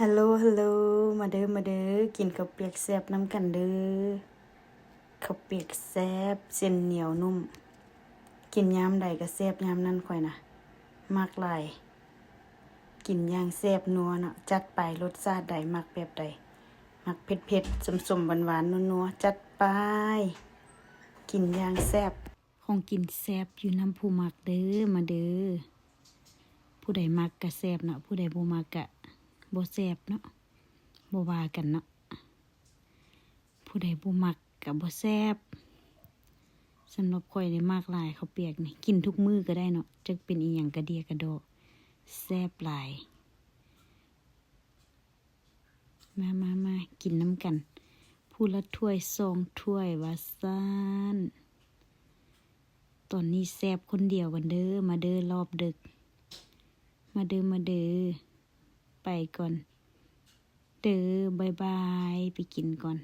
ຮາໂຫຼ ຮາໂຫຼ ມາເດີ ມາເດີ ກິນເຂົ້າປຽກແຊບນຳກັນເດີ. ເຂົ້າປຽກແຊບ ເສັ້ນໜຽວນຸ້ມ ກິນຍາມໃດກໍແຊບຍາມນັ້ນຂ້ອຍນະ ມັກຫຼາຍ. ກິນຢ່າງແຊບນົວເນາະ ຈັດໄປ ລົດຊາດໃດ ມັກແບບໃດ ມັກເຜັດໆ ສົ້ມໆ ຫວານໆ ນົວໆ ຈັດໄປ ກິນຢ່າງແຊບ. ຂອງກິນແຊບຢູ່ນຳຜູ້ມັກເດີ ມາເດີ. ຜູ້ໃດມັກກະແຊບເນາະ ຜູ້ໃດບໍ່ມັກກະບໍ່ແຊບເນາະ ບໍ່ວ່າກັນເນາະ. ຜູ້ໃດບໍ່ມັກກະບໍ່ແຊບ. ສຳລັບຂ້ອຍນີ້ມັກຫຼາຍເຂົ້າປຽກນີ້ ກິນທຸກມື້ກໍໄດ້ເນາະ ຈັກເປັນອີ່ຫຍັງກະເດຍກະດໍ ແຊບຫຼາຍ. ມາ ມາ ມາ ກິນນຳກັນ ຜູ້ລະຖ້ວຍສອງຖ້ວຍວ່າຊັ້ນ. ຕອນນີ້ແຊບຄົນດຽວກັນເດີ ມາເດີ ຮອບດຶກ ມາເດີ ມາເດີ. ໄປກ່ອນເດີ ບາຍບາຍ ໄປກິນກ່ອນ.